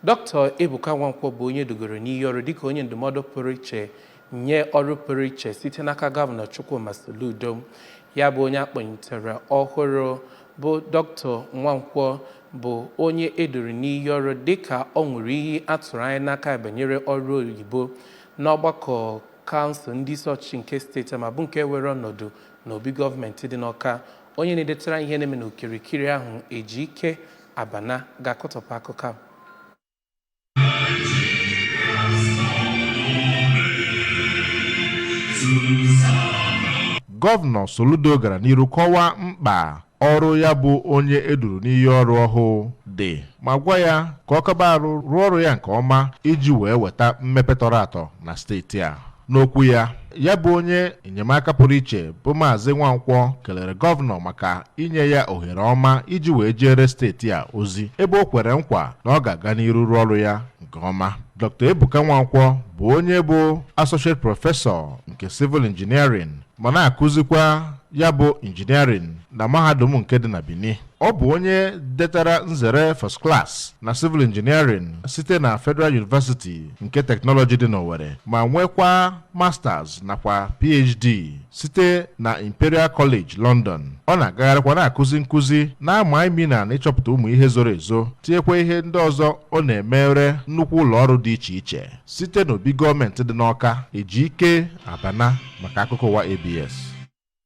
Dr. Ebuka Nwankwọ bụ onye dugoro n'iyi ọrụ dịka onye ndụmọdụ pụrụ iche nye ọrụ pụrụ iche site n'aka Gọvanọ Chukwuma Soludo. Ya bụ onye akpọnyitere ọhụrụ bụ Dr. Nwankwọ bụ onye eduru n'iyi ọrụ dịka ọ ṅụrụ iyi atụrụ anya n'aka banyere ọrụ oyibo n'ọgbakọ kansụl ndị isi ọchịchị nke steeti a ma bụ nke were ọnọdụ n'obi gọọmenti dị n'Awka. Onye na-edetara ihe na-eme n'okirikiri ahụ, Ejike Abana, ga-akọtọpụ akụkọ a. Gọvanọ Soludo gara n'iru kọwaa mkpa ọrụ ya bụ onye eduru n'iyi ọrụ ọhụụ dị, ma gwa ya ka ọ kaba arụ rụọ ọrụ ya nke ọma iji wee weta mmepe tọrọ atọ na steeti a. N'okwu ya, ya bụ onye enyemaka pụrụ iche bụ Maazị Nwankwọ kelere gọvanọ maka inye ya ohere ọma iji wee jere steeti a ozi, ebe o kwere nkwa na ọ ga-aga n'iru rụọ ọrụ ya nke ọma. Dr. Ebuka Nwankwọ bụ onye bụ Associate Professor nke Civil Engineering ma na-akụzikwa ya bụ Engineering na mahadum nke dị na Benin. Ọ bụ onye detara nzere First Class na Civil Engineering site na Federal University nke Technology dị n'Owerri, ma nwekwa Masters nakwa PhD site na Imperial College London. Ọ na-agagharịkwa na-akụzi nkụzi na-ama imi na ịchọpụta ụmụ ihe zoro ezo, tinyekwa ihe ndị ọzọ ọ na-emere nnukwu ụlọ ọrụ dị iche iche. Site n'obi gọọmenti dị n'Awka, Ejike Abana maka akụkọ ụwa ABS.